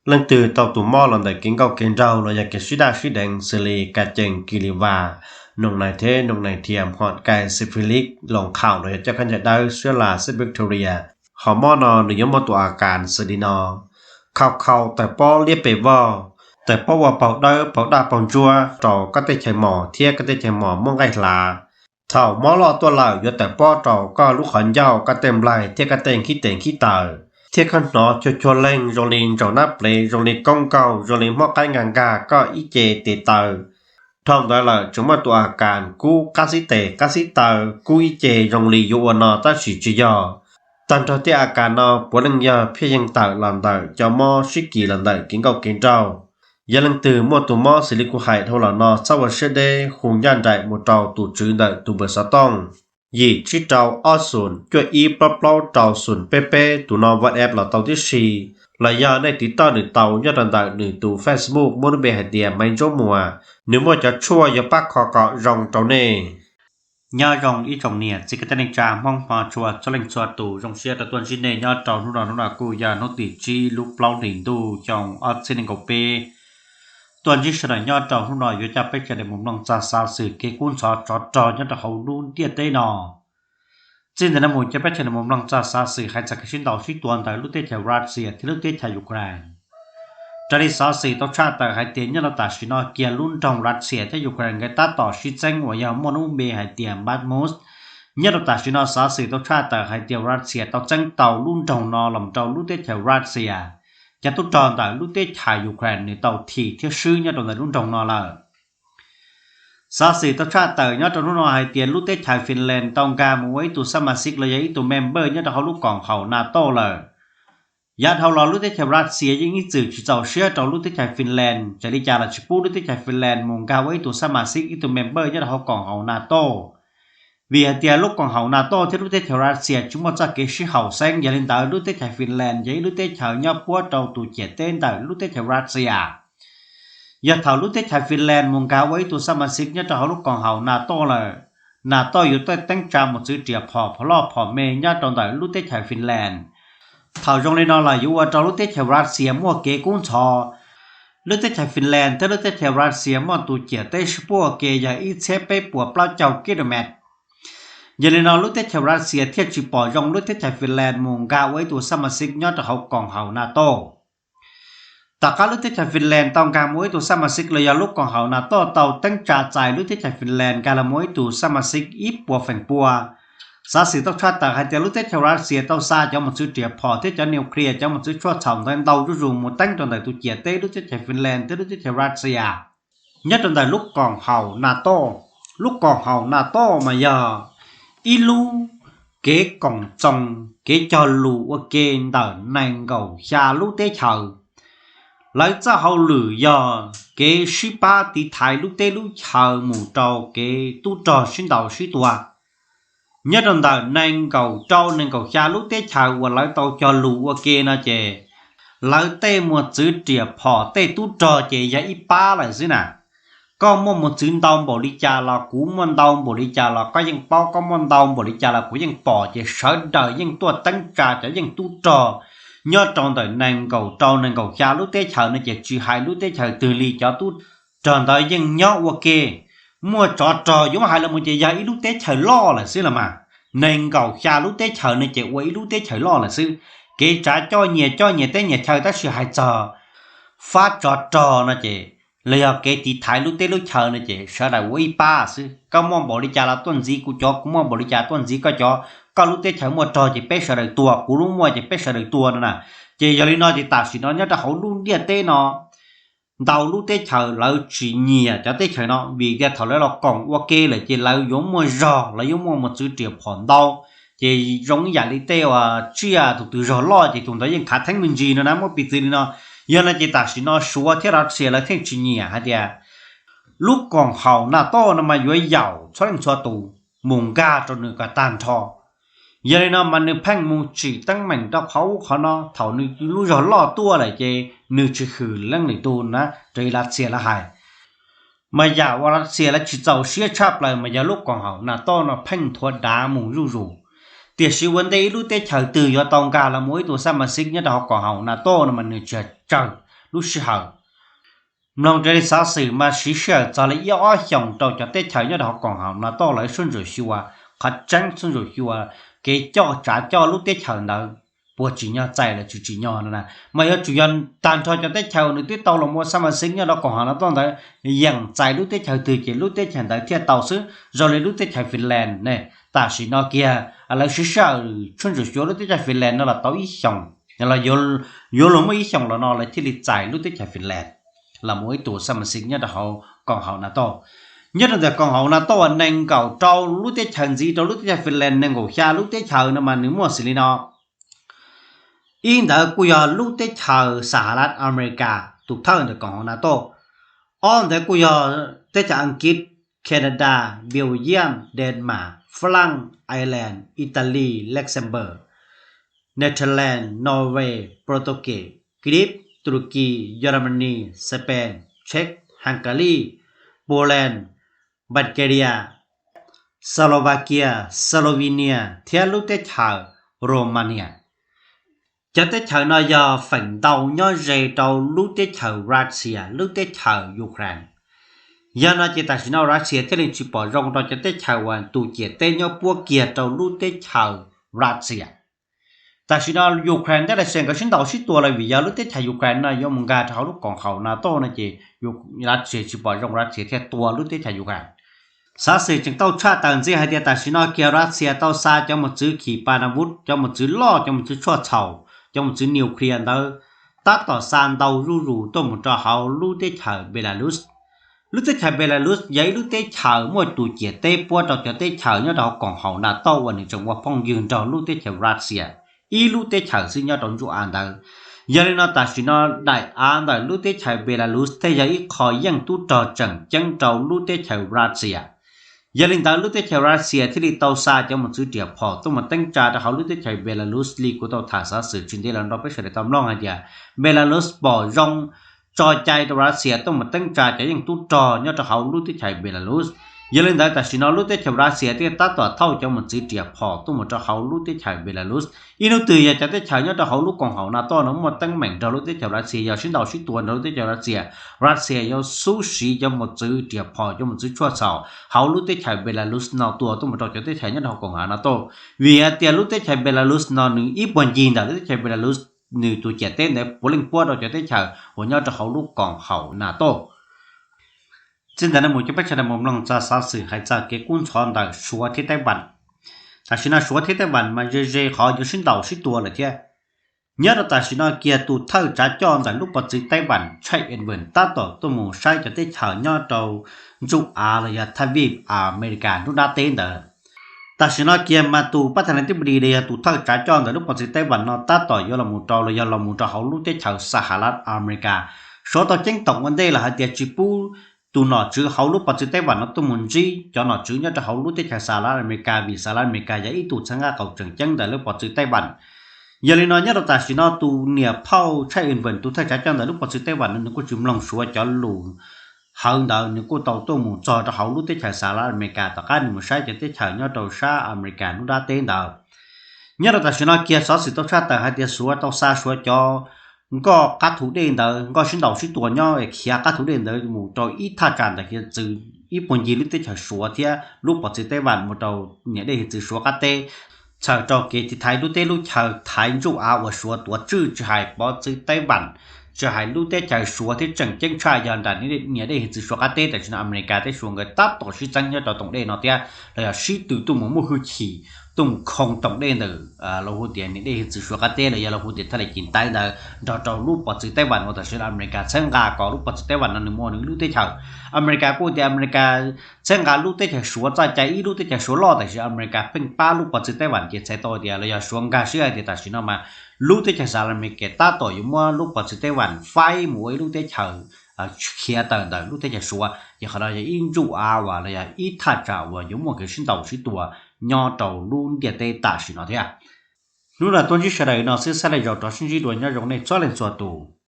Leej twg tau tus mob los ntawm kev nkauj kev nraug los yog kev sib daj sib deev xws li ka cees kis lis vas, noog nais thiab noog nais thiam, hom kais, syphilis, loos khaum los yog coj khaub ncaws dawb, siab las, xib bacteria, hom mob no nws yuav muaj tus a kas xws li no: khaus khaus, tawm pob liab pes vog, tawm pob ua paug dawb paug daj paug ntsuab rau koj tej chaw mos thiab koj tej chaw mos muaj nqaij hlav. Thaum mob loj tuaj lawm yuav tawm pob rau koj lub qhov ncauj, koj tej nplaig thiab koj tej nkhib tes nkhib taw, thiab koj hnov cuag cuag leeg zoo li ntsaum nab plev, zoo li koob nkaug, zoo li hmob qaib nkag nkag koj ib ce tes taw. Dhau ntawd lawm tseem muaj tus a kas kub qab xib tes qab xib taw, kub ib ce zoo li yuav ua no tab sis tsis yog. Tag nrho tej a kas no puav leej yog phiaj yeeg tawm los ntawm cov mob sib kis los ntawm kev nkauj kev nraug. Yog leej twg muaj tus mob xws li kuv hais dhau los no txhob ua siab deb, hu ncaj nraim mus rau tus tswv ntawm tus npawb xov tooj yim tsib rau ob xoom cuaj ib plaub plaub rau xoom peb peb, tus no WhatsApp los tau tib si, los yog nej tiv toj nws tau nyob rau ntawm nws tus Facebook muaj lub npe hais tias Maiv Ntsuab Muas, nws muaj cov tshuaj yuav pab kho kom zoo rau nej. Nyob zoo ib tsoom niam txiv kwv tij neej tsa Hmoob hmov tshua txhua leej txhua tus, zoo siab rau tuaj ntsib nej nyob rau hnub no. Hnub no kuj yog hnub tim tsib lub plaub hlis ntuj xyoo ob txhiab nees nkaum peb. Tuaj ntsib sawv daws nyob rau hnub no yuav coj peb sawv daws mus mloog txog xov xwm kev kub ntxhov tsov rog nyob rau hauv lub ntiaj teb no. Txij ntawm no mus coj peb sawv daws mus mloog txog xov xwm hais txog kev sib ntaus sib tua ntawm lub teb chaws Russia thiab lub teb chaws Ukraine. Raws li xov xwm tau tshaj tawm hais tias nyob rau tam sim no kiag lub nroog Russia thiab Ukraine nkawd tab tom sib txeeb uas yog muaj lub npe hais tias Bakhmut. Nyob rau tam sim no xov xwm tau tshaj tawm hais tias Russia tau txeeb tau lub nroog no los rau lub teb chaws Russia. Cov tub rog ntawm lub teb chaws Ukraine nws tau thim thiab swb nyob rau ntawm lub nroog no lawm. Xov xwm tau tshaj tawm nyob rau hnub no hais tias lub teb chaws Finland tau nkag mus ua ib tug xab mas xib los yog ib tug member nyob rau hauv lub koom haum NATO lawm. Yav dhau los lub teb chaws Russia yeej ib txwm tsis txaus siab rau lub teb chaws Finland, txawm li cas los tsis pub lub teb chaws Finland mus nkag ua ib tug xab mas xib, ib tug member nyob rau hauv koom haum NATO. Vim hais tias lub koom haum NATO thiab lub teb chaws Russia tsis muaj txoj kev sib haum xeeb, yog li ntawd lub teb chaws Finland yog ib lub teb chaws nyob puab rau tus ciam teb ntawm lub teb chaws Russia. Yog thaum lub teb chaws Finland mus nkag ua ib tug xab mas xib nyob rau hauv lub koom haum NATO lawm, NATO yuav tuaj teeb tsa mus txwv riam phom phom loj phom me nyob rau ntawm lub teb chaws Finland. Thaum zoo li no los yuav ua rau lub teb chaws Russia muaj kev kub ntxhov. Lub teb chaws Finland thiab lub teb chaws Russia muaj tus ciam teb sib puab ua ke yog ib txhiab peb puas plaub caug kilomev. Yog li no lub teb chaws Russia thiaj tsis pom zoo lub teb chaws Finland mus nkag ua ib tug xab mas xib nyob rau hauv koom haum NATO. Tom qab lub teb chaws Finland tau nkag mus ua ib tug xab mas xib los yog lub koom haum NATO tau teeb tsa txais lub teb chaws Finland nkag los mus ua ib tug xab mas xib ib puas feem pua, xov xwm tau tshaj tawm hais tias lub teb chaws Russia tau xa cov mos txwv riam phom thiab cov nuclear, cov mos txwv tshuaj txhaum ntawd ntau zuj zus mus teeb rau ntawm tus ciam teb lub teb chaws Finland thiab lub teb chaws Russia. Nyob rau ntawm lub koom haum NATO, lub koom haum NATO mas yog ib lub kev koom txoos kev cog lus ua ke ntawm nees nkaum xya lub teb chaws. Lawv txoj hauj lwm yog kev sib pab tiv thaiv lub teb lub chaws mus rau kev tub rog sib ntaus sib tua. Nyob rau ntawm nees nkaum rau nees nkaum xya lub teb chaws uas lawv tau cog lus ua ke no ces lawv tej mos txwv riam phom tej tub rog ces yog ib pab lawm xwb na. Koj muaj mos txwv ntau npaum li cas los kuv muaj ntau npaum li cas los koj yeej paub, koj muaj ntau npaum li cas los kuv yeej pom, ces sawv daws yeej tuaj teeb tsa cov yeej tub rog nyob rau ntawm nees nkaum rau nees nkaum xya lub teb chaws no ces tsis hais lub teb chaws twg li cov tub rog ntawd yeej nyob ua ke. Muaj tsov rog yuav hais los mus ces yog ib lub teb chaws loj lawm xwb los mas. Nees nkaum xya lub teb chaws no ces ua ib lub teb chaws loj lawm xwb. Kev tsav coj nyias coj nyias teb nyias chaw tab sis hais txog fab tsov rog no ces los yog kev tiv thaiv lub teb lub chaws no ces sawv daws ua ib pab xwb. Koj muaj npaum li cas los tuaj ntxiv kuv cov, kuv muaj npaum li cas tuaj ntxiv koj cov. Koj lub teb chaws muaj rog ces peb sawv daws tua, kuv lub muaj ces peb sawv daws tua no na. Ces yog li no ces tam sim no nyob rau hauv lub ntiaj teb no ntau lub teb chaws lawv tsis nyiam cov teb chaws no vim tias thaum lawv los koom ua ke lawm ces lawv yuav muaj zog, lawv yuav muaj mos txwv riam phom ntau. Ces zoo ib yam li tej uas tsiaj tus twg zog loj ces tus ntawd yeej khav theeb me ntsis no na, muab piv txwv li no. Yog no ces tam sim no Suav thiab Russia lawv thiaj tsis nyiam hais tias lub koom haum NATO no mas yuav yaum txhua leej txhua tus mus nkag rau nws kom tag nrho. Yog li no mas nws pheej mus tsim teeb meem rau qhov ub qhov no, thaum nws lub zog loj tuaj lawm ces nws tsis hwm leej lwm tus na, raws li Russia lawv hais. Mas yam uas Russia lawv tsis txaus siab tshaj plaws mas yog lub koom haum NATO no pheej nthuav dav mus zuj zus. Tiam sis ua ntej ib lub teb chaws twg yuav tau nkag los mus ib tug xab mas xib nyob rau hauv koom haum NATO no mas nws tsis tsawg. lub sij hawm. Mloog raws li xov xwm mas siv sij hawm txog li ib ob xyoos rau cov teb chaws nyob rau hauv koom haum NATO lawv sib ntsuam xyuas qhov tseeb, sib ntsuam xyuas kev coj tsav coj lub teb chaws ntawd puas tsim nyog txais los tsis tsim nyog no na. Mas yuav tsum yog tag nrho cov teb chaws uas nws twb tau los mus ua xab mas xib nyob rau koom haum NATO ntawd yeem txais lub teb chaws twg ces lub teb chaws ntawd thiaj tau xwb. Zoo li lub teb chaws Finland ne, tam sim no kiag lawv siv sij hawm sib ntsuam xyuas lub teb chaws Finland no los tau ib xyoos, los yuav luag muaj ib xyoos los no lawv thiaj li txais lub teb chaws Finland los mus ib tug xab mas xib nyob rau hauv koom haum NATO. Nyob rau ntawm koom haum NATO nees nkaum rau lub teb chaws ntxiv rau lub teb chaws Finland nees nkaum xya lub teb chaws no mas nws muaj xws li no. Ib ntawd kuj yog lub teb chaws Sahalab America, tus thawj ntawm koom haum NATO. Ob ntawd kuj yog teb chaws Askiv, Canada, Belgium, Denmark, France, Ireland, Italy, Luxembourg, Netherlands, Norway, Portugal, Greece, Turkey, Germany, Spain, Czech, Hungary, Poland, Bulgaria, Slovakia, Slovenia thiab lub teb chaws Romania. Cov teb chaws no yog feem ntau nyob ze rau lub teb chaws Russia, lub teb chaws Ukraine. Yog no ces tam sim no Russia thiaj li tsis pom zoo rau cov teb chaws uas tus ciam teb nyob puab kiag rau lub teb chaws Russia. Tam sim no Ukraine thiab Russia nkawd sib ntaus sib tua lawm vim yog lub teb chaws Ukraine no yuav mus nkag rau hauv lub koom haum NATO no ces Russia tsis pom zoo, Russia thiaj tua lub teb chaws Ukraine. Xov xwm tseem tau tshaj tawm ntxiv hais tias tam sim no kiag Russia tau xa cov mos txwv khipov navut, cov mos txwv loj, cov mos txwv tshuaj txhaum, cov mos txwv nuclear ntawd tab tom xa ntau zuj zus tuaj mus rau hauv lub teb chaws Belarus. Lub teb chaws Belarus yog ib lub teb chaws muaj tus ciam teb puab rau cov teb chaws nyob rau hauv koom haum NATO uas nws tseem ua phooj ywg nrog lub teb chaws Russia ib lub teb chaws xwb nyob rau ntuj av ntawd. Yog li no tam sim no daim av ntawm lub teb chaws Belarus thiaj yog ib qho yeej tub rog tseem ceeb rau lub teb chaws Russia. Yog li ntawd lub teb chaws Russia thiaj li tau xa cov mos txwv riam phom tuaj mus teeb tsa rau hauv lub teb chaws Belarus li kuv tau tham xov xwm tsis ntev los rau peb sawv daws tau mloog hais tias Belarus pom zoo tso cai rau Russia tuaj mus teeb tsa cov yeej tub rog nyob rau hauv lub teb chaws Belarus. Yog li ntawd tam sim no lub teb chaws Russia thiaj tab tom thauj cov mos txwv riam phom tuaj mus rau hauv lub teb chaws Belarus. Ib hnub twg yog cov teb chaws nyob rau hauv lub koom haum NATO no muaj teeb meem nrog lub teb chaws Russia yog sib ntaus sib tua nrog lub teb chaws Russia, Russia yuav xub siv cov mos txwv riam phom, cov mos txwv tshuaj txhaum hauv lub teb chaws Belarus no tua tuaj mus rau cov teb chaws nyob rau hauv koom haum NATO. Vim hais tias lub teb chaws Belarus no nws ib puag ncig ntawm lub teb chaws Belarus nws tus ciam teb ntawd puav leej puab rau cov teb chaws uas nyob rau hauv lub koom haum NATO. Txij ntawm no mus cov peb sawv daws mus mloog txog xov xwm hais txog kev kub ntxhov ntawm Suav thiab Taiwan. Tam sim no Suav thiab Taiwan mas ze ze qhov yuav sib ntaus sib tua lawm thiab. Nyob rau tam sim no kiag tus thawj tsav coj ntawm lub pov txwv Taiwan Tshaij Ing-wen tab tom tuaj mus saib cov teb chaws nyob rau ntuj av los yog thaj vij Amelikas nruab nrab teb ntawd. Tam sim no kiag mas tus pab thas nas thib pov dis los yog tus thawj tsav coj ntawm lub pov txwv Taiwan no tab tom yuav los mus rau los yog los mus rau hauv lub teb chaws Sahalab Amelikas. Suav tau ceeb toom ua ntej los hais tias tsis pub tus nom tswv hauv lub pov txwv Taiwan no tuaj mus ntsib cov nom tswv nyob rau hauv lub teb chaws Sahalab Amelikas vim Sahalab Amelikas yog ib tug txhawb nqa qaum tseem ceeb ntawm lub pov txwv Taiwan. Yog li no nyob rau tam sim no tus niam phauj Tshaij Ing-wen tus thawj tsav coj ntawm lub pov txwv Taiwan no nws kuj tsis mloog Suav cov lus hawv ntawd, nws kuj tau tuaj mus txog rau hauv lub teb chaws Sahalab Amelikas tom qab nws mus saib cov teb chaws nyob rau sab Amelikas nruab nrab teb ntawd. Nyob rau tam sim no kiag xov xwm tau tshaj tawm hais tias Suav tau xa Suav cov nkoj qab thu dej ntawd, nkoj sib ntaus sib tua nyob khiav qab thu dej ntawd mus rau ib thaj tsam ntawm hiav txwv ib puag ncig lub teb chaws Suav thiab lub pov txwv Taiwan mus rau niam dej hiav txwv Suav qab teb, txhawm rau kev tiv thaiv lub teb lub chaw, thaiv ntuj av uas Suav tuav tswj tsis hais pov txwv Taiwan, tsis hais lub teb chaws Suav thiab tseem ceeb tshaj yog nram niam dej hiav txwv Suav qab teb. Tam sim no Amelikas thiab Suav nkawd tab tom sib txeeb nyob rau toom dej no thiab los yog sib tw tuaj mus muaj hwj chim tuaj mus khoo toom dej ntawm lawv hu tias niam dej hiav txwv Suav qab teb los yog lawv hu tias thaj le cim taiv ntawd nrog rau lub pov txwv Taiwan uas tam sim no Amelikas txhawb nqa kom lub pov txwv Taiwan no nws muaj nws lub teb chaws. Amelikas kuj tias Amelikas txhawb nqa lub teb chaws Suav txoj cai ib lub teb chaws Suav loj, tam sim Amelikas pheej pab lub pov txwv Taiwan ces txhais tau tias los yog Suav nkag siab hais tias tam sim no mas lub teb chaws Sahalab Amelikas tab tom yuav muab lub pov txwv Taiwan faib mus ua ib lub teb chaws khiav tawm ntawm lub teb chaws Suav, ces qhov no yog ib ntuj av uas los yog ib thaj tsam uas yuav muaj kev sib ntaus sib tua nyob rau lub ntiaj teb tam sim no thiab. Hnub no tuaj ntsib sawv daws no xwb, xab le zaum rov sib ntsib dua, nyob zoo nej txhua leej txhua tus.